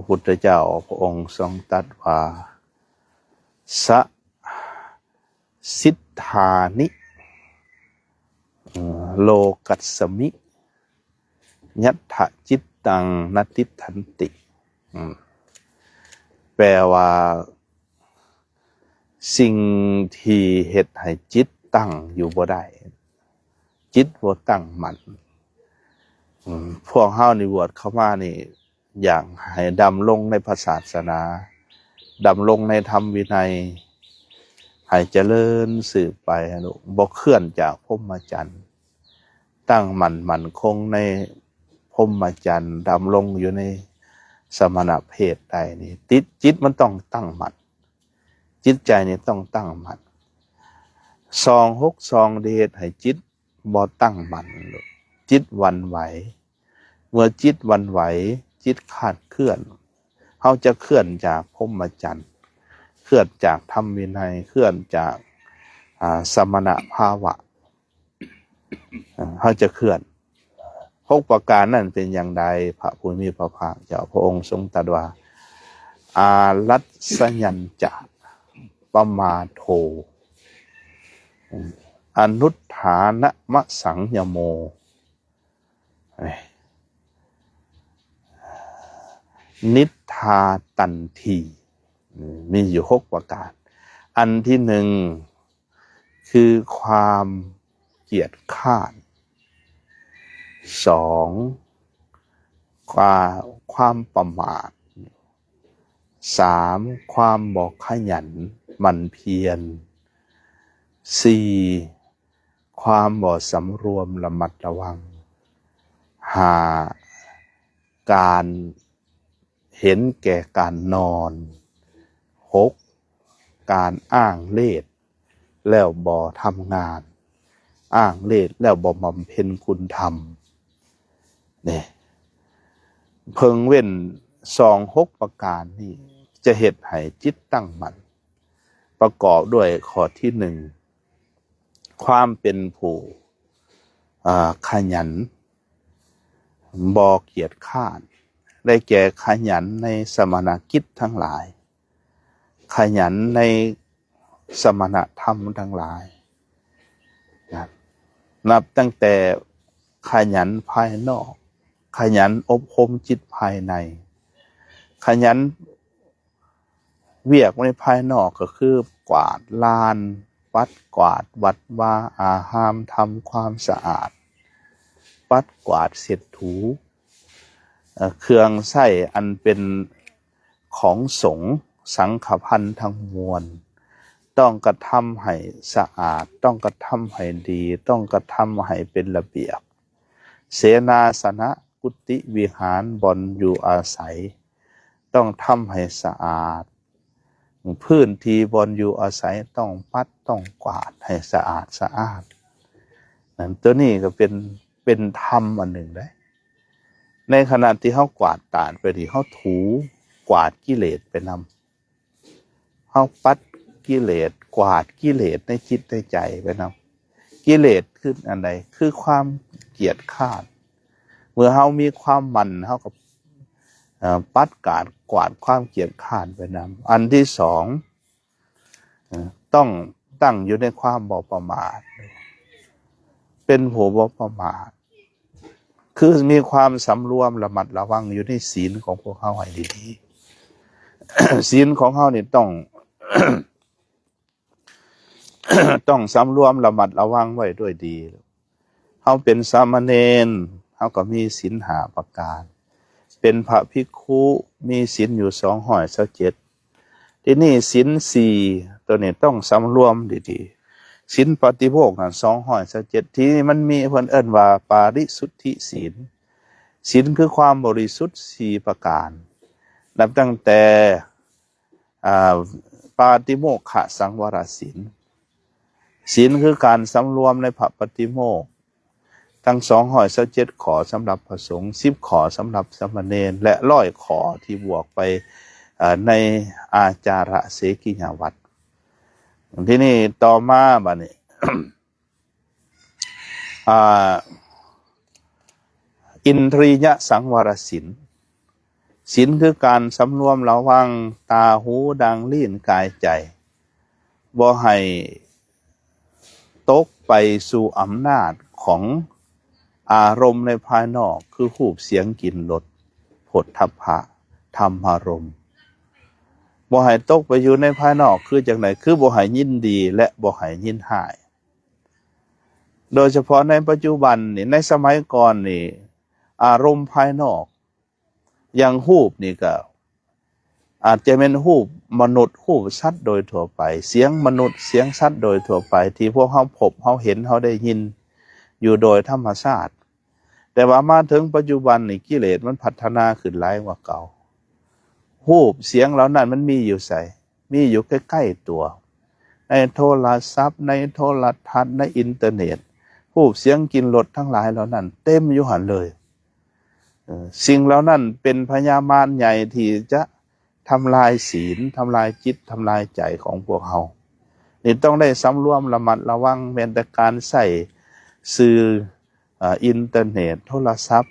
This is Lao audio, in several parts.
ະພຸດທະເຈົ້າພະອົງຊົງຕັດວ່າ ສະສິດຖານິ ເອີ ໂລກັດສະມິ ຍັດຖະຈິດຕັງນະຕິດຖັນຕິ ອືມ ແປວ່າ ສິ່ງທີ່ເຮັດໃຫ້ຈິດຕັ້ງຢູ່ບໍ່ໄດ້ ຈິດບໍ່ຕັ້ງໝັ້ນ ອືມ ພວກເຮົານີ້ບວດເຂົ້າມານີ້ ຢາກໃຫ້ດຳລົງໃນພະສາສະໜາ ດຳລົງໃນທຳວິໄນ ໃຫ້ຈະເລີນສືບໄປ ໃຫ້ບໍ່ເຄື່ອນຈາກພົມມະຈັນ ຕັ້ງໝັ້ນໝັ້ນຄົງໃນພົມມະຈັນ ດຳລົງຢູ່ໃນສະມະນະເພດໄດ້ນີ້ ຕິດ ຈິດມັນຕ້ອງຕັ້ງໝັ້ນ ຈິດໃຈນີ້ຕ້ອງຕັ້ງໝັ້ນ ສອງຫົກສອງ ທີ່ເຮັດໃຫ້ຈິດບໍ່ຕັ້ງໝັ້ນ ຈິດຫວັ່ນໄຫວ ເມື່ອຈິດຫວັ່ນໄຫວ ຈິດຄາດເຄື່ອນ ເຮົາຈະເຄື່ອນຈາກພົມມະຈັນ ເຄື່ອນຈາກທຳວິໄນ ເຄື່ອນຈາກ ອາ ສະມະນະພາວະ ເຮົາຈະເຄື່ອນ ຫົກປະການນັ້ນເປັນຢ່າງໃດ? ພະຜູ້ມີພະພາກເຈົ້າພະອົງຊົງຕັດວ່າ ອາລັດສະຍັນຈະ ປະມາໂທ ອະນຸດຖານະມະສັງຍະໂມ ນິດທາຕັນທີ ມີຢູ່ຫົກປະການ ອັນທີໜຶ່ງ ຄືຄວາມກຽດຄ້ານ ສອງ ຄວາມປະໝາດ ສາມ ຄວາມບໍ່ຂະຫຍັນໝັ່ນພຽນ ສີ່ ຄວາມບໍ່ສຳລວມລະມັດລະວັງ ຫ້າ ການເຫັນແກ່ການນອນ ຫົກ ການອ້າງເລດແລ້ວບໍ່ທຳງານ ອ້າງເລດແລ້ວບໍ່ບຳເພັນຄຸນທຳ ນີ້ ເພິ່ງເວັ້ນສອງຫົກປະການນີ້ ຈະເຮັດໃຫ້ຈິດຕັ້ງໝັ້ນ ປະກອບດ້ວຍຂໍ້ທີໜຶ່ງ ຄວາມເປັນຜູ້ ອາ ຂະຫຍັນ ບໍ່ກຽດຄ້ານ ໄດ້ແກ່ຂະຫຍັນໃນສະມະນະກິດທັງຫຼາຍ ຂະຫຍັນໃນສະມະນະທຳທັງຫຼາຍ ນະ ນັບຕັ້ງແຕ່ຂະຫຍັນພາຍນອກ ຂະຫຍັນອົບຮົມຈິດພາຍໃນ ຂະຫຍັນ ວຽກໃນພາຍນອກກໍຄືກວາດລານ ປັດກວາດວັດວາອາຮາມ ທຳຄວາມສະອາດ ປັດກວາດເຊັດຖູ ເອີ ເຄື່ອງໃຊ້ອັນເປັນຂອງສົງ ສັງຂະພັນທັງມວນ ຕ້ອງກະທຳໃຫ້ສະອາດ ຕ້ອງກະທຳໃຫ້ດີ ຕ້ອງກະທຳໃຫ້ເປັນລະບຽບ ເສນາສະນະ ກຸຕິວິຫານ ບ່ອນຢູ່ອາໄສ ຕ້ອງທຳໃຫ້ສະອາດ ພື້ນທີ່ບ່ອນຢູ່ອາໄສຕ້ອງປັດຕ້ອງກວາດໃຫ້ສະອາດສະອ້ານ ນັ້ນ ໂຕນີ້ກໍເປັນ ເປັນທຳອັນໜຶ່ງເດ້ ໃນຂະນະທີ່ເຮົາກວາດຕາດໄປນີ້ ເຮົາຖູກວາດກິເລດໄປນຳ ເຮົາປັດກິເລດ ກວາດກິເລດໃນຈິດໃນໃຈໄປນຳ ກິເລດຄືອັນໃດ? ຄືຄວາມກຽດຄ້ານ ເມື່ອເຮົາມີຄວາມໝັ້ນ ເຮົາກໍ ເອີ ປັດກາດກວາດຄວາມກຽດຄ້ານໄປນຳ ອັນທີສອງ ເອີ ຕ້ອງຕັ້ງຢູ່ໃນຄວາມບໍ່ປະໝາດ ເປັນຜູ້ບໍ່ປະໝາດ ຄືມີຄວາມສຳລວມລະມັດລະວັງຢູ່ໃນສິນຂອງພວກເຮົາໃຫ້ດີໆ ສິນຂອງເຮົານີ້ຕ້ອງ ຕ້ອງສຳລວມລະມັດລະວັງໄວ້ດ້ວຍດີ ເຮົາເປັນສາມະເນນ ເຮົາກໍມີສິນຫ້າປະການ ເປັນພະພິກຂຸ ມີສິນຢູ່ສອງຮ້ອຍຊາວເຈັດ ທີນີ້ສິນສີ່ໂຕນີ້ຕ້ອງສຳລວມດີໆ ສິນປາຕິໂມກນັ້ນສອງຮ້ອຍຊາວເຈັດ ທີນີ້ມັນມີ ເພິ່ນເອີ້ນວ່າປາລິສຸດທິສິນ ສິນຄືຄວາມບໍລິສຸດສີ່ປະການ ນັບຕັ້ງແຕ່ ອາ ປາຕິໂມກຂະສັງວະລະສິນ ສິນຄືການສຳລວມໃນພະປາຕິໂມກ ທັງສອງຮ້ອຍຊາວເຈັດຂໍ້ສຳລັບພະສົງ ສິບຂໍ້ສຳລັບສາມະເນນ ແລະ ຮ້ອຍຂໍ້ທີ່ບວກໄປ ເອີ ໃນອາຈາລະເສກິຍາວັດ ທີນີ້ຕໍ່ມາບາດນີ້ ອາ ອິນທຣີຍະສັງວະລະສິນ ສິນຄືການສຳລວມລະວັງຕາ, ຫູ, ດັງ, ລີ້ນ, ກາຍ, ໃຈ ບໍ່ໃຫ້ຕົກໄປສູ່ອຳນາດຂອງອາລົມໃນພາຍນອກ ຄືຮູບ, ສຽງ, ກິ່ນ, ລົດ, ໂຜດທັບພະ, ທຳມາລົມ. ບໍ່ໃຫ້ຕົກໄປຢູ່ໃນພາຍນອກ ຄືຈັ່ງໃດ? ຄືບໍ່ໃຫ້ຍິນດີ ແລະ ບໍ່ໃຫ້ຍິນຮ້າຍ. ໂດຍສະເພາະໃນປັດຈຸບັນນີ້, ໃນສະໄໝກ່ອນນີ້, ອາລົມພາຍນອກ ຢ່າງຮູບນີ້ກໍອາດຈະແມ່ນຮູບມະນຸດ, ຮູບສັດໂດຍທົ່ວໄປ, ສຽງມະນຸດ, ສຽງສັດໂດຍທົ່ວໄປ ທີ່ພວກເຮົາພົບ, ເຮົາເຫັນ, ເຮົາໄດ້ຍິນຢູ່ໂດຍທຳມະຊາດ. ແຕ່ວ່າມາເຖິງປັດຈຸບັນນີ້ ກິເລດມັນພັດທະນາຂຶ້ນຫຼາຍກວ່າເກົ່າ. ຮູບສຽງເຫຼົ່ານັ້ນມັນມີຢູ່ໃສ? ມີຢູ່ໃກ້ໆຕົວ, ໃນໂທລະສັບ, ໃນໂທລະທັດ, ໃນອິນເຕີເນັດ, ຮູບສຽງກິ່ນລົດທັງຫຼາຍເຫຼົ່ານັ້ນເຕັມຢູ່ຫັ້ນເລີຍ. ເອີ ສິ່ງເຫຼົ່ານັ້ນເປັນພະຍາມານໃຫຍ່ທີ່ຈະທຳລາຍສິນ, ທຳລາຍຈິດ, ທຳລາຍໃຈຂອງພວກເຮົາ. ນີ້ຕ້ອງໄດ້ສຳລວມລະມັດລະວັງ, ແມ່ນແຕ່ການໃຊ້ສື່ ເອີ ອິນເຕີເນັດ, ໂທລະສັບ,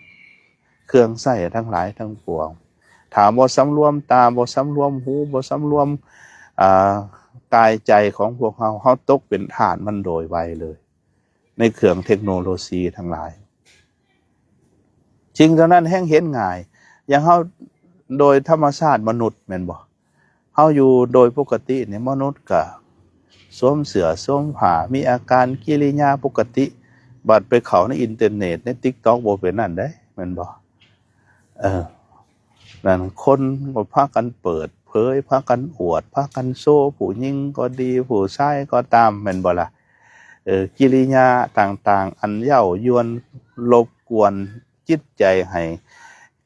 ເຄື່ອງໃຊ້ທັງຫຼາຍທັງປວງ. ຖ້າບໍ່ສຳລວມຕາ, ບໍ່ສຳລວມຫູ, ບໍ່ສຳລວມ ອາ ກາຍໃຈຂອງພວກເຮົາ, ເຮົາຕົກເປັນທາດມັນໂດຍໄວເລີຍ ໃນເຄື່ອງເທັກໂນໂລຊີທັງຫຼາຍ. ສິ່ງເຫຼົ່ານັ້ນແຮ່ງເຫັນງ່າຍ. ຢ່າງເຮົາໂດຍທຳມະຊາດມະນຸດແມ່ນບໍ່? ເຮົາຢູ່ໂດຍປົກກະຕິນີ້ ມະນຸດກະສວມເສື້ອສວມຜ້າ ມີອາການກິລິຍາປົກກະຕິ. ບັດໄປເຂົ້າໃນອິນເຕີເນັດ ໃນຕິກຕັອກ ບໍ່ເປັນນັ້ນເດ້ ແມ່ນບໍ່? ເອີ ນັ້ນ ຄົນກໍພາກັນເປີດເຜີຍ ພາກັນອວດ ພາກັນໂຊ ຜູ້ຍິງກໍດີ ຜູ້ຊາຍກໍຕາມ ແມ່ນບໍ່ລະ? ເອີ ກິລິຍາຕ່າງໆ ອັນເຍີ້າຢວນລົບກວນຈິດໃຈ ໃຫ້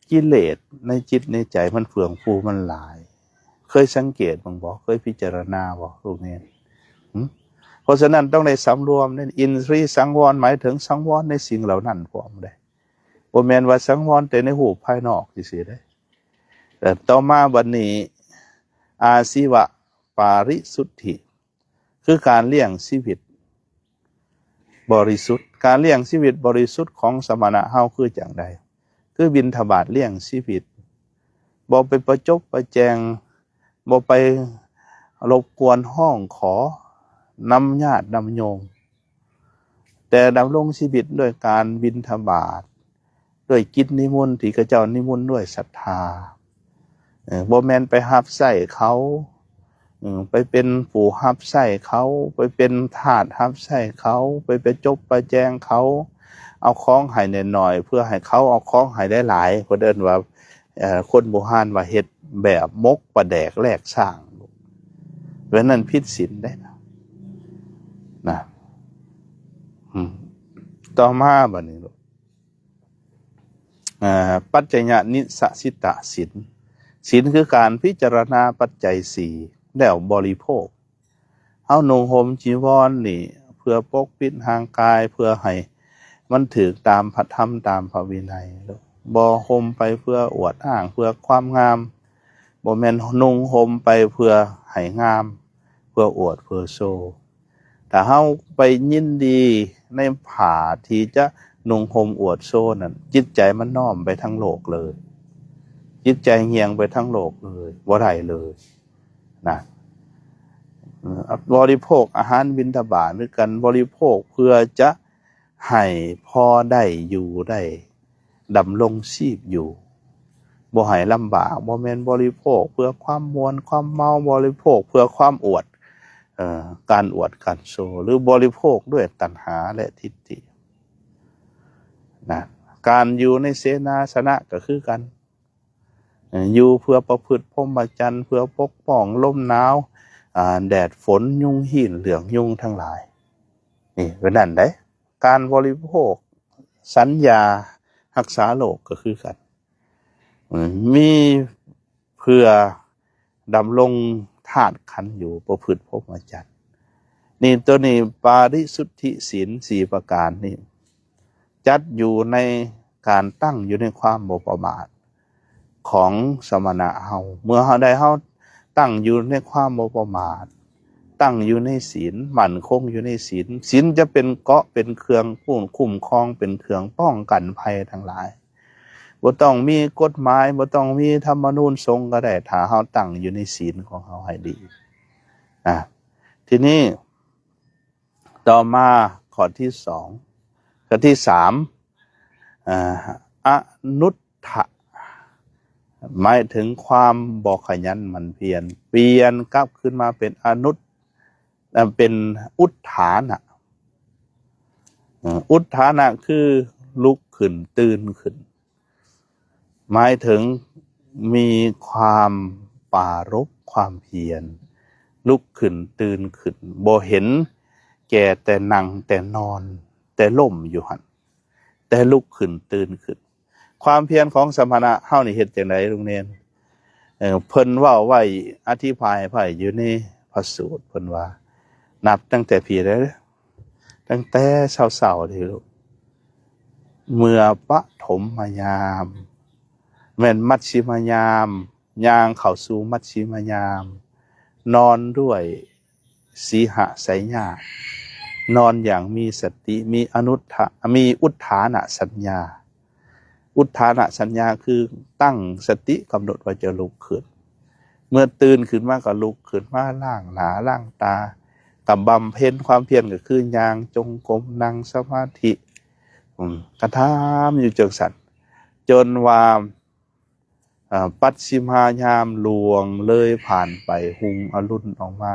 ກິເລດໃນຈິດໃນໃຈມັນເຟື່ອງຟູມັນຫຼາຍ. ເຄີຍສັງເກດເບິ່ງບໍ່? ເຄີຍພິຈາລະນາບໍ່ ລູກນີ້? ຫຶ? ເພາະສະນັ້ນຕ້ອງໄດ້ສຳລວມເດ້. ອິນທຣີສັງວອນ ໝາຍເຖິງສັງວອນໃນສິ່ງເຫຼົ່ານັ້ນພ້ອມເດ້. ບໍ່ແມ່ນວ່າສັງວອນແຕ່ໃນຮູບພາຍນອກຊື່ໆເດ້. ແຕ່ຕໍ່ມາບັດນີ້ ອາຊີວະປາລິສຸດທິ ຄືການລ້ຽງຊີວິດບໍລິສຸດ. ການລ້ຽງຊີວິດບໍລິສຸດຂອງສະມະນະເຮົາຄືຈັ່ງໃດ? ຄືບິນທະບາດລ້ຽງຊີວິດ, ບໍ່ໄປປະຈົບປະແຈງ, ບໍ່ໄປລົບກວນຮ້ອງຂໍນຳຍາດນຳໂຍມ, ແຕ່ດຳລົງຊີວິດດ້ວຍການບິນທະບາດ, ດ້ວຍກິດນິມົນທີ່ເຂົາເຈົ້ານິມົນດ້ວຍສັດທາ. ເອີ ບໍ່ແມ່ນໄປຮັບໃຊ້ເຂົາ, ເອີ ໄປເປັນຜູ້ຮັບໃຊ້ເຂົາ, ໄປເປັນທາດຮັບໃຊ້ເຂົາ, ໄປປະຈົບປະແຈງເຂົາ, ເອົາຂອງໃຫ້ໜ້ອຍໆ ເພື່ອໃຫ້ເຂົາເອົາຂອງໃຫ້ຫຼາຍໆ. ເພິ່ນເອີ້ນວ່າ ເອີ ຄົນບູຮານວ່າເຮັດແບບໝົກປາແດກແລກຊ້າງ. ແບບນັ້ນຜິດສິນເດ້ນະ. ນະ ອືມ ຕໍ່ມາບັດນີ້ ອາ ປັດໄຈຍະນິສະສິຕະສິນ. ສິນຄືການພິຈາລະນາປັດໄຈສີ່ ແລ້ວບໍລິໂພກ. ເຮົານຸ່ງຫົ່ມຈີວອນນີ້ເພື່ອປົກປິດຮ່າງກາຍ, ເພື່ອໃຫ້ມັນຖືກຕາມພະທຳ, ຕາມພະວິໄນ. ບໍ່ຫົ່ມໄປເພື່ອອວດອ້າງ, ເພື່ອຄວາມງາມ. ບໍ່ແມ່ນນຸ່ງຫົ່ມໄປເພື່ອໃຫ້ງາມ, ເພື່ອອວດ, ເພື່ອໂຊ. ຖ້າເຮົາໄປຍິນດີໃນຜ້າທີ່ຈະນຸ່ງຫົ່ມອວດໂຊນັ້ນ, ຈິດໃຈມັນນ້ອມໄປທາງໂລກເລີຍ. ຈິດໃຈຍ່ຽງໄປທາງໂລກເລີຍ, ບໍ່ໄດ້ເລີຍນະ. ເອີ ບໍລິໂພກອາຫານບິນທະບາດຄືກັນ, ບໍລິໂພກເພື່ອຈະໃຫ້ພໍໄດ້ຢູ່ໄດ້ ດຳລົງຊີບຢູ່ ບໍ່ໃຫ້ລຳບາກ. ບໍ່ແມ່ນບໍລິໂພກເພື່ອຄວາມມ່ວນຄວາມເມົາ, ບໍລິໂພກເພື່ອຄວາມອວດ, ເອີ ການອວດການໂຊ ຫຼື ບໍລິໂພກດ້ວຍຕັນຫາ ແລະ ທິດຖິນະ. ການຢູ່ໃນເສນາສະນະກໍຄືກັນ, ເອີ ຢູ່ເພື່ອປະພຶດພົມມະຈັນ, ເພື່ອປົກປ້ອງລົມໜາວ, ອາ, ແດດຝົນ, ຍຸງຮີນ, ເຫຼື້ອງຍຸງທັງຫຼາຍ. ນີ້ ເປັນນັ້ນເດ້. ການບໍລິໂພກສັນຢາຮັກສາໂລກກໍຄືກັນ, ມີເພື່ອດຳລົງທາດຂັນຢູ່ ປະພຶດພົມມະຈັນ. ນີ້ ໂຕນີ້ ປາລິສຸດທິສິນສີ່ປະການນີ້ ຈັດຢູ່ໃນການຕັ້ງຢູ່ໃນຄວາມບໍ່ປະໝາດ ຂອງສະມະນະເຮົາ. ເມື່ອເຮົາໃດເຮົາຕັ້ງຢູ່ໃນຄວາມບໍ່ປະໝາດ, ຕັ້ງຢູ່ໃນສິນ, ໝັ້ນຄົງຢູ່ໃນສິນ, ສິນຈະເປັນເກາະເປັນເຄື່ອງຄຸ້ມຄອງ, ເປັນເຄື່ອງປ້ອງກັນໄພທັງຫຼາຍ. ບໍ່ຕ້ອງມີກົດໝາຍ, ບໍ່ຕ້ອງມີທຳມະນູນສົງກໍໄດ້, ຖ້າເຮົາຕັ້ງຢູ່ໃນສິນຂອງເຮົາໃຫ້ດີ. ອ່າ ທີນີ້ຕໍ່ມາຂໍ້ທີສອງ ຂໍ້ທີສາມ ອາ ອະນຸດ ທະ ໝາຍເຖິງຄວາມບໍ່ຂະຫຍັນໝັ່ນພຽນ, ປ່ຽນກັບຄືນມາເປັນອະນຸດ ເປັນອຸດຖານະ. ເອີ ອຸດຖານະຄືລຸກຂຶ້ນ, ຕື່ນຂຶ້ນ, ໝາຍເຖິງມີຄວາມປາລົບຄວາມພຽນ, ລຸກຂຶ້ນ, ຕື່ນຂຶ້ນ, ບໍ່ເຫັນແກ່ແຕ່ນັ່ງ, ແຕ່ນອນ, ແຕ່ລົ້ມຢູ່ຫັ້ນ, ແຕ່ລຸກຂຶ້ນ, ຕື່ນຂຶ້ນ. ຄວາມພຽນຂອງສະມະນະເຮົານີ້ເຮັດຈັ່ງໃດ ລຸງເນນ? ເອີ ເພິ່ນເວົ້າໄວ້ ອະທິບາຍໄວ້ຢູ່ໃນພະສູດ ເພິ່ນວ່າ ນັບຕັ້ງແຕ່ພີໃດ? ຕັ້ງແຕ່ເຊົ້າໆເດ້ລູກ, ເມື່ອປະຖົມມະຍາມ, ແມ່ນມັດຊິມະຍາມ, ຍ່າງເຂົ້າສູ່ມັດຊິມະຍາມ, ນອນດ້ວຍ ສີຫະໄສຍາດ, ນອນຢ່າງມີສະຕິ, ມີອະນຸດທະ ມີອຸດຖານະສັນຍາ. ອຸດຖານະສັນຍາຄືຕັ້ງສະຕິກຳນົດວ່າຈະລຸກຂຶ້ນ. ເມື່ອຕື່ນຂຶ້ນມາກໍລຸກຂຶ້ນມາລ້າງໜ້າລ້າງຕາ, ກໍບຳເພັນຄວາມພຽນ ກໍຄືຍ່າງຈົງກົມ, ນັ່ງສະມາທິ, ອາ ກະທຳຢູ່ຈັ່ງຊັ້ນ ຈົນວ່າ ອາ ປັດຊິມາຍາມລ່ວງເລີຍຜ່ານໄປ, ຮຸ່ງອະລຸນອອກມາ,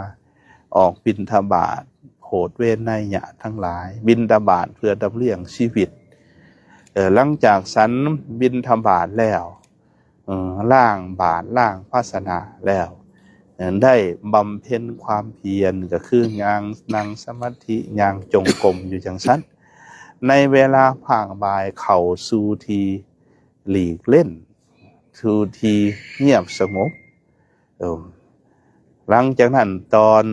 ອອກບິນທະບາດ, ໂຜດເວໄນຍະທັງຫຼາຍ, ບິນທະບາດເພື່ອດຳລ້ຽງຊີວິດ. ເອີ ຫຼັງຈາກສັນບິນທະບາດແລ້ວ, ເອີ ລ້າງບາດ, ລ້າງພາຊະນະແລ້ວ, ເອີ ໄດ້ບຳເພັນຄວາມພຽນ, ກໍຄືຍ່າງ, ນັ່ງສະມາທິ, ຍ່າງຈົງກົມຢູ່ຈັ່ງຊັ້ນ. ໃນເວລາພາກບ່າຍເຂົ້າສູ່ທີ່ ຫຼີກເວັ້ນສູ່ທີ່ງຽບສະຫງົບ. ເອີ ຫຼັງຈາກນັ້ນຕອນ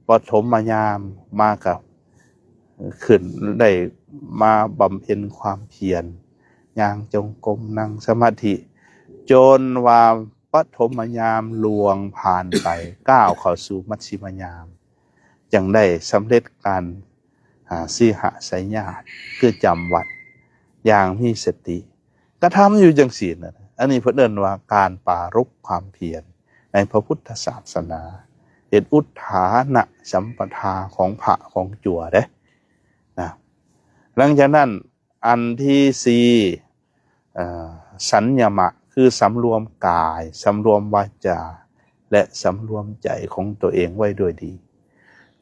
ປະຖົມມະຍາມມາກໍຂຶ້ນໄດ້ມາບຳເພັນຄວາມພຽນ, ຍ່າງຈົງກົມ, ນັ່ງສະມາທິ, ຈົນວ່າປະຖົມມະຍາມລ່ວງຜ່ານໄປ, ກ້າວເຂົ້າສູ່ມັດຊິມະຍາມ, ຈຶ່ງໄດ້ສຳເລັດການ ອາ ສີຫະໄສຍາດ ຄືຈຳວັດຢ່າງມີສະຕິ, ກະທຳຢູ່ຈັ່ງຊີ້ນະ. ອັນນີ້ເພິ່ນເອີ້ນວ່າການປາລົບຄວາມພຽນໃນພະພຸດທະສາສະໜາ, ເຮັດອຸດຖານະສຳປະທາຂອງພະຂອງຈົວເດ້ນະ. ຫຼັງຈາກນັ້ນ ອັນທີສີ່ ເອີ ສັນຍະມະ ຄືສຳລວມກາຍ, ສຳລວມວາຈາ ແລະ ສຳລວມໃຈຂອງຕົວເອງໄວ້ດ້ວຍດີ.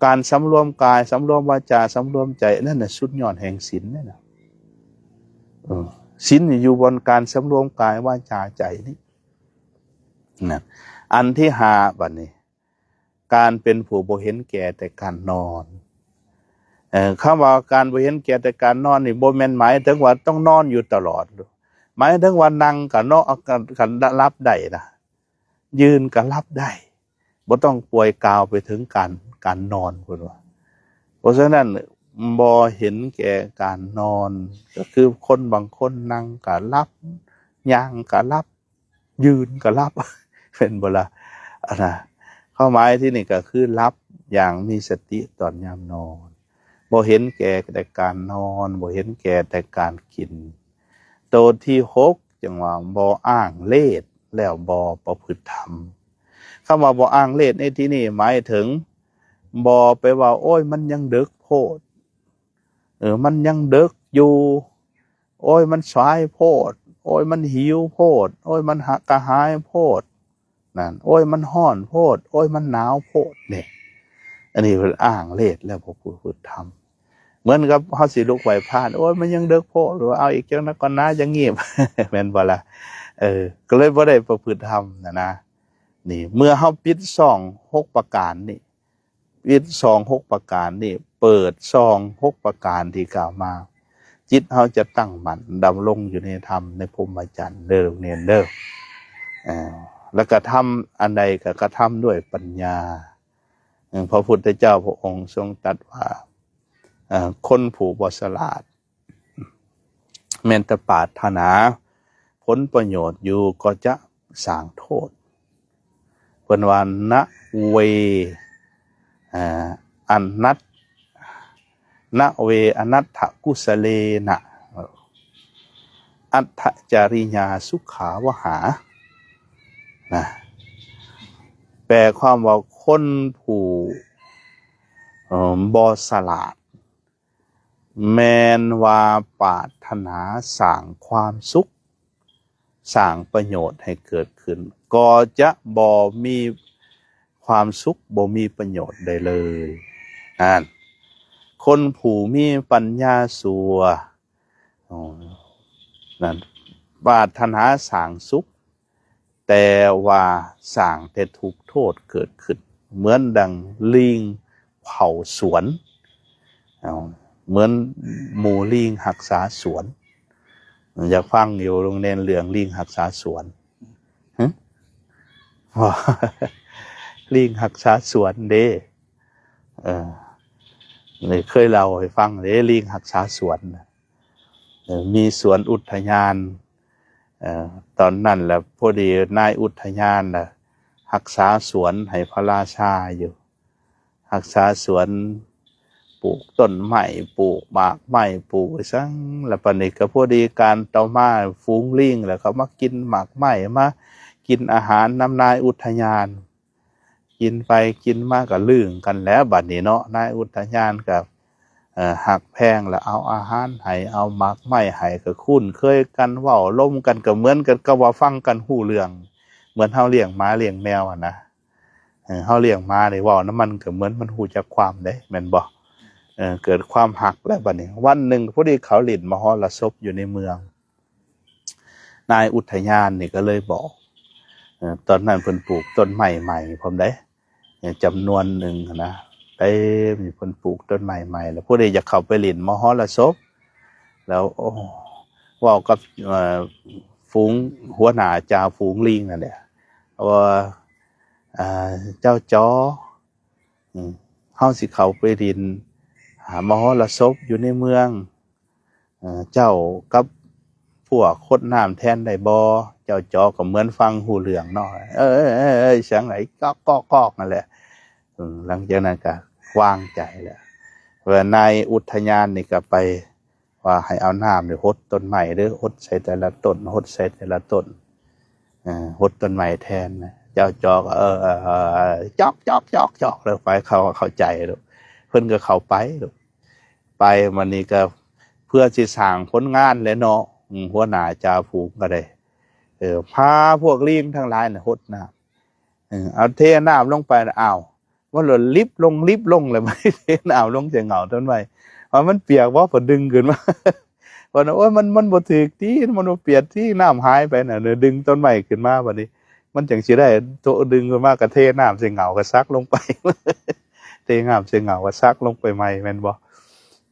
ການສຳລວມກາຍ, ສຳລວມວາຈາ, ສຳລວມໃຈ, ອັນນັ້ນນະສຸດຍອດແຫ່ງສິນເດ້ນະ. ເອີ ສິນນີ້ຢູ່ບ່ອນການສຳລວມກາຍ, ວາຈາ, ໃຈນີ້ນະ. ອັນທີຫ້າ ບັດນີ້ ການເປັນຜູ້ບໍ່ເຫັນແກ່ແຕ່ການນອນ. ເອີ ຄຳວ່າການບໍ່ເຫັນແກ່ແຕ່ການນອນນີ້ ບໍ່ແມ່ນໝາຍເຖິງວ່າຕ້ອງນອນຢູ່ຕະຫຼອດ, ໝາຍເຖິງວ່ານັ່ງກໍເນາະ ກໍ ກໍຫຼັບໄດ້ນະ, ຢືນກໍຫຼັບໄດ້, ບໍ່ຕ້ອງປ່ວຍກາວໄປເຖິງການ ການນອນ ເພິ່ນວ່າ. ເພາະສະນັ້ນ ບໍ່ເຫັນແກ່ການນອນ ກໍຄືຄົນບາງຄົນນັ່ງກໍຫຼັບ, ຍ່າງກໍຫຼັບ, ຢືນກໍຫຼັບ ແມ່ນບໍ່ລະ? ອັນນະ ຄວາມໝາຍທີ່ນີ້ກໍຄືຫຼັບຢ່າງມີສະຕິຕອນຍາມນອນ, ບໍ່ເຫັນແກ່ແຕ່ການນອນ, ບໍ່ເຫັນແກ່ແຕ່ການກິນ. ໂຕທີຫົກ ຈັ່ງວ່າບໍ່ອ້າງເລດ ແລ້ວບໍ່ປະພຶດທຳ. ຄຳວ່າບໍ່ອ້າງເລດໃນທີ່ນີ້ໝາຍເຖິງ ບໍ່ໄປວ່າ ໂອ້ຍ ມັນຍັງເດິກໂພດ, ເອີ ມັນຍັງເດິກຢູ່, ໂອ້ຍ ມັນສາຍໂພດ, ໂອ້ຍ ມັນຫິວໂພດ, ໂອ້ຍ ມັນຫະ ກະຫາຍໂພດ, ນັ້ນ ໂອ້ຍ ມັນຮ້ອນໂພດ, ໂອ້ຍ ມັນໜາວໂພດ. ນີ້ ອັນນີ້ເພິ່ນອ້າງເລດແລ້ວບໍ່ປະພຶດທຳ. ເໝືອນກັບເຮົາຊິລຸກໄຫວ້ພະ, ໂອ້ຍ ມັນຍັງເດິກໂພດ, ຫຼືວ່າເອົາອີກຈັກໜ້ອຍກ່ອນນາ, ຢ່າງນີ້ ແມ່ນບໍ່ລະ? ເອີ ກໍເລີຍບໍ່ໄດ້ປະພຶດທຳນະນະ. ນີ້ ເມື່ອເຮົາປິດຊ່ອງຫົກປະການນີ້, ປິດຊ່ອງຫົກປະການນີ້, ເປີດຊ່ອງຫົກປະການທີ່ກ່າວມາ, ຈິດເຮົາຈະຕັ້ງໝັ້ນດຳລົງຢູ່ໃນທຳ ໃນພົມມະຈັນເດີ ເນນເດີ. ເອີ ແລ້ວກະທຳອັນໃດກໍກະທຳດ້ວຍປັນຍາ. ເອີ ພະພຸດທະເຈົ້າພະອົງຊົງຕັດວ່າ ເອີ ຄົນຜູ້ບໍ່ສະຫຼາດ ແມ່ນແຕ່ປາດຖະໜາຜົນປະໂຫຍດຢູ່ກໍຈະສ້າງໂທດ. ເພິ່ນວ່າ ນະເວ ອາ ອະນັດ ນະເວ ອະນັດຖະກຸສະເລນະ. ອັດຖະຈະລິຍາສຸຂາວະຫາ ນະ ແປຄວາມວ່າຄົນຜູ້ ເອີ່ມ ບໍ່ສະຫຼາດ ແມ່ນວ່າປາດຖະໜາສ້າງຄວາມສຸກ ສ້າງປະໂຫຍດໃຫ້ເກີດຂຶ້ນ ກໍຈະບໍ່ມີຄວາມສຸກ ບໍ່ມີປະໂຫຍດໃດເລີຍ. ນັ້ນ ຄົນຜູ້ມີປັນຍາຊົ່ວ ອໍ ນັ້ນ ປາດຖະໜາສ້າງສຸກ ແຕ່ວ່າສ້າງແຕ່ທຸກໂທດເກີດຂຶ້ນ ເໝືອນດັ່ງລີງເຝົ້າສວນ ເອົາ ເໝືອນໝູ່ລີງຮັກສາສວນ. ຢາກຟັງຢູ່ ໂຮງຮຽນເລື່ອງລີງຮັກສາສວນ ຫຶ? ວ່າ ລີງຮັກສາສວນເດ້ ເອີ ນີ້ເຄີຍເລົ່າໃຫ້ຟັງເດ້ ລີງຮັກສາສວນນະ. ເອີ ມີສວນອຸດທະຍານ ເອີ ຕອນນັ້ນລະ ພໍດີນາຍອຸດທະຍານລະຮັກສາສວນໃຫ້ພະລາຊາຢູ່ ຮັກສາສວນ ປູກຕົ້ນໄມ້ ປູກໝາກໄມ້ ປູກອີ່ສັງ ລະປານນີ້ກະພໍດີການຕໍ່ມາ ຝູງລີງລະເຂົ້າມາກິນໝາກໄມ້ ມາກິນອາຫານນຳນາຍອຸດທະຍານ. ກິນໄປກິນມາກະລຶ້ງກັນແຫຼະບາດນີ້ເນາະ ນາຍອຸດທະຍານກະ ເອີ ຮັກແພງລະເອົາອາຫານໃຫ້ ເອົາໝາກໄມ້ໃຫ້ ກະຄຸ້ນເຄີຍກັນ ເວົ້າລົມກັນ ກະເໝືອນກັນກັບວ່າຟັງກັນຮູ້ເລື່ອງ ເໝືອນເຮົາລ້ຽງໝາລ້ຽງແມວຫັ້ນນະ. ເອີ ເຮົາລ້ຽງໝານີ້ເວົ້ານຳມັນກະເໝືອນມັນຮູ້ຈັກຄວາມເດ້ ແມ່ນບໍ່? ເອີ ເກີດຄວາມຮັກແລ້ວບາດນີ້ ວັນໜຶ່ງພໍດີເຂົາຫຼິ້ນມະຫໍລະສົບຢູ່ໃນເມືອງ ນາຍອຸດທະຍານນີ້ກໍເລີຍບອກ ເອີ ຕອນນັ້ນເພິ່ນປູກຕົ້ນໄມ້ໃໝ່ພ້ອມໃດ໋ ເອີ ຈຳນວນໜຶ່ງຫັ້ນນະ ເຕັມ ເພິ່ນປູກຕົ້ນໄມ້ໃໝ່ ແລ້ວຜູ້ໃດຢາກເຂົ້າໄປຫຼິ້ນມະຫໍລະສົບ ແລ້ວ ໂອ້ ເວົ້າກັບ ເອີ ຝູງຫົວໜ້າຈ່າຝູງລີງນັ້ນແຫຼະ ວ່າ ເອີ ເຈົ້າຈໍ ເຮົາຊິເຂົ້າໄປຫຼິ້ນ ອາ ມະຫໍລະສົບຢູ່ໃນເມືອງ ເອີ ເຈົ້າກັບພວກຫົດນ້ຳແທນໄດ້ບໍ່? ເຈົ້າຈໍກໍເໝືອນຟັງຮູ້ເລື່ອງເນາະ ເອີໆໆ ສຽງໄຫຼກອກໆໆ ນັ້ນແຫຼະ. ເອີ ຫຼັງຈາກນັ້ນກໍວາງໃຈແລ້ວ ວ່ານາຍອຸດທະຍານນີ້ກໍໄປວ່າໃຫ້ເອົານ້ຳນີ້ຫົດຕົ້ນໄມ້ເດີ ຫົດໃສ່ແຕ່ລະຕົ້ນ ຫົດໃສ່ແຕ່ລະຕົ້ນ ຫົດຕົ້ນໄມ້ແທນນະ. ເຈົ້າຈໍກໍ ເອີ ເອີ ເອີ ຈອກໆໆ ແລ້ວໄປ ເຂົາເຂົ້າໃຈໂລດ ເພິ່ນກໍເຂົ້າໄປໂລດ. ໄປ ບັດນີ້ກໍເພື່ອຊິສ້າງຜົນງານແຫຼະເນາະ ອືມ ຫົວໜ້າຈ່າຝູງກໍໄດ້ ເອີ ພາພວກລີງທັງຫຼາຍນະຫົດນ້ຳ ເອີ ເອົາເທນ້ຳລົງໄປ ອ້າວ ມັນລະລິບລົງລິບລົງ ແລ້ວໄປເທນ້ຳລົງໃສ່ເຫງົ້າຕົ້ນໄມ້ ວ່າມັນປຽກບໍ່ ເພິ່ນດຶງຂຶ້ນມາ ເພິ່ນວ່າ ໂອ້ຍ ມັນ ມັນບໍ່ຖືກຕິ ມັນບໍ່ປຽກຕິ ນ້ຳຫາຍໄປນະ ດຶງຕົ້ນໄມ້ຂຶ້ນມາ ບັດນີ້ມັນຈັ່ງຊິໄດ້ ໂຕະດຶງຂຶ້ນມາກໍເທນ້ຳໃສ່ເຫງົ້າກໍສັກລົງໄປ ເທນ້ຳໃສ່ເຫງົ້າກໍສັກລົງໄປໃໝ່ ແມ່ນບໍ່?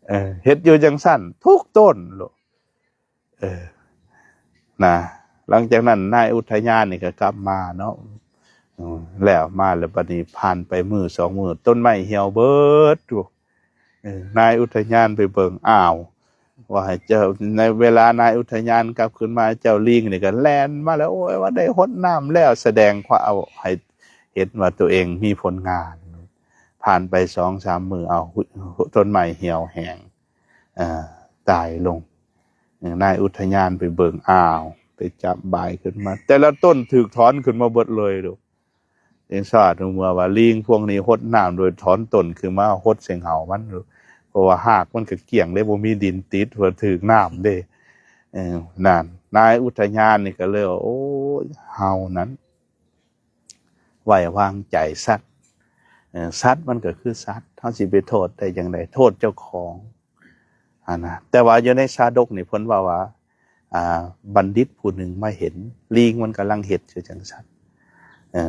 ເອີ ເຮັດຢູ່ຈັ່ງຊັ້ນທຸກຕົ້ນໂລດ ເອີ ນະ. ຫຼັງຈາກນັ້ນນາຍອຸດທະຍານນີ້ກໍກັບມາເນາະ ເອີ ແລ້ວມາແລ້ວ ບັດນີ້ຜ່ານໄປມື້ສອງມື້ ຕົ້ນໄມ້ຫ່ຽວເບິດຢູ່ ເອີ ນາຍອຸດທະຍານໄປເບິ່ງ ອ້າວ ວ່າໃຫ້ເຈົ້າ ໃນເວລານາຍອຸດທະຍານກັບຄືນມາ ເຈົ້າລີງນີ້ກໍແລ່ນມາແລ້ວ ໂອ້ຍ ວ່າໄດ້ຫົດນ້ຳແລ້ວ ສະແດງຄວາມ ເອົາໃຫ້ເຫັນວ່າຕົວເອງມີຜົນງານ. ຜ່ານໄປສອງສາມມື້ ເອົາ ຕົ້ນໄມ້ຫ່ຽວແຫ້ງ ເອີ ຕາຍລົງ. ເອີ ນາຍອຸດທະຍານໄປເບິ່ງ ອ້າວ ໄປຈັບບາຍຂຶ້ນມາ ແຕ່ລະຕົ້ນຖືກຖອນຂຶ້ນມາເບິດເລີຍໂລດ. ຈັ່ງຊາດເມື່ອວ່າລີງພວກນີ້ຫົດນ້ຳໂດຍຖອນຕົ້ນຂຶ້ນມາຫົດໃສ່ເຫງົ້າມັນ ເພາະວ່າຮາກມັນກໍກ້ຽງເດ້ ບໍ່ມີດິນຕິດ ເພາະຖືກນ້ຳເດ້. ເອີ ນັ້ນ ນາຍອຸດທະຍານນີ້ກໍເລີຍວ່າ ໂອ້ຍ ເຮົານັ້ນໄວ້ວາງໃຈສັດ ເອີ ສັດມັນກໍຄືສັດ ເຮົາຊິໄປໂທດໄດ້ຈັ່ງໃດ? ໂທດເຈົ້າຂອງຫັ້ນນະ. ແຕ່ວ່າຢູ່ໃນຊາດົກນີ້ເພິ່ນເວົ້າວ່າ ອ່າ ບັນດິດຜູ້ໜຶ່ງມາເຫັນ ລີງມັນກຳລັງເຮັດຢູ່ຈັ່ງຊັ້ນ ເອີ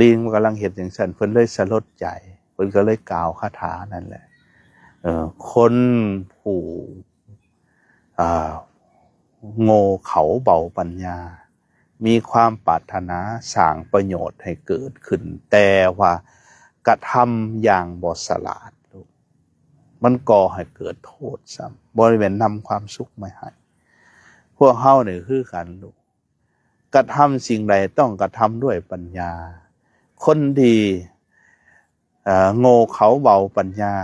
ລີງມັນກຳລັງເຮັດຈັ່ງຊັ້ນ ເພິ່ນເລີຍສະຫຼົດໃຈ ເພິ່ນກໍເລີຍກ່າວຄາຖານັ້ນແຫຼະ ເອີ ຄົນຜູ້ ອ່າ ໂງ່ເຂົາເບົາປັນຍາ ມີຄວາມປາດຖະໜາສ້າງປະໂຫຍດໃຫ້ເກີດຂຶ້ນ ແຕ່ວ່າກະທຳຢ່າງບໍ່ສະຫຼາດ ມັນກໍ່ໃຫ້ເກີດໂທດຊ້ຳ ບໍ່ໄດ້ແມ່ນນຳຄວາມສຸກມາໃຫ້. ພວກເຮົານີ້ຄືກັນລູກ ກະທຳສິ່ງໃດຕ້ອງກະທຳດ້ວຍປັນຍາ. ຄົນທີ່ ເອີ ໂງ່ເຂົາເບົາປັນຍາ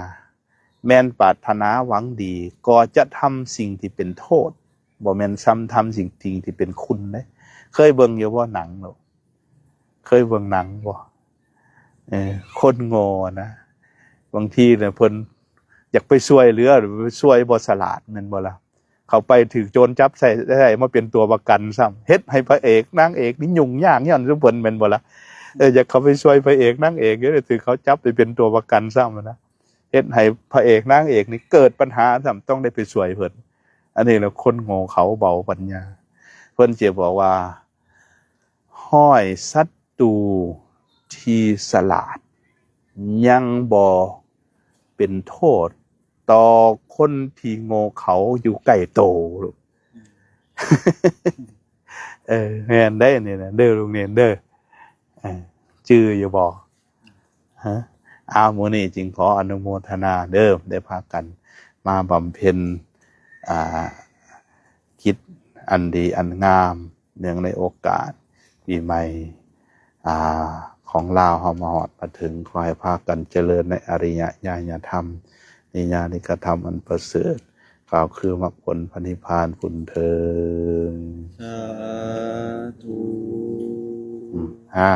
ແມ່ນປາດຖະໜາຫວັງດີ ກໍຈະທຳສິ່ງທີ່ເປັນໂທດ ບໍ່ແມ່ນຊ່ຳທຳສິ່ງທີ່ເປັນຄຸນເດ້. ເຄີຍເບິ່ງຢູ່ບໍ່ ໜັງໂລະ? ເຄີຍເບິ່ງໜັງບໍ່? ເອີ ຄົນໂງ່ນະ ບາງທີນະ ເພິ່ນຢາກໄປຊ່ວຍເຫຼືອ ໄປຊ່ວຍບໍ່ສະຫຼາດ ແມ່ນບໍ່ລະ? ເຂົາໄປຖືກໂຈນຈັບໃຊ້ ໃຊ້ມາເປັນຕົວປະກັນຊ້ຳ ເຮັດໃຫ້ພະເອກນາງເອກນີ້ຫຍຸ້ງຍາກຍ້ອນຊຸມເພິ່ນ ແມ່ນບໍ່ລະ? ເອີ ຢາກເຂົ້າໄປຊ່ວຍພະເອກນາງເອກຢູ່ ຖືກເຂົາຈັບໄປເປັນຕົວປະກັນຊ້ຳນະ ເຮັດໃຫ້ພະເອກນາງເອກນີ້ເກີດບັນຫາຊ້ຳ ຕ້ອງໄດ້ໄປຊ່ວຍເພິ່ນ. ອັນນີ້ລະຄົນໂງ່ເຂົາເບົາປັນຍາ. ເພິ່ນຈະບອກວ່າ ຮ້ອຍສັດຕູທີ່ສະຫຼາດ ຍັງບໍ່ເປັນໂທດຕໍ່ຄົນທີ່ໂງ່ເຂົາຢູ່ໃກ້ໂຕ. ເອີ ແມ່ນໄດ໋ນີ້ນະເດີ ລຸງເນນເດີ. ເອີ ຈື່ຢູ່ບໍ່? ຮະ? ອ້າວ ມື້ນີ້ຈຶ່ງຂໍອະນຸໂມທະນາເດີ ໄດ້ພາກັນມາບຳເພັນ ອ່າ ກິດອັນດີອັນງາມ ເນື່ອງໃນໂອກາດປີໃໝ່ ອ່າ ຂອງລາວເຮົາມາຮອດມາເຖິງ. ຂໍໃຫ້ພາກັນຈະເລີນໃນອະລິຍະຍານະທຳ ນິຍານິກະທຳອັນປະເສີດ ກ່າວຄືມັກຜົນພະນິບພານພຸ້ນເທີ້ນ. ສາທຸ. ອືມ ອ່າ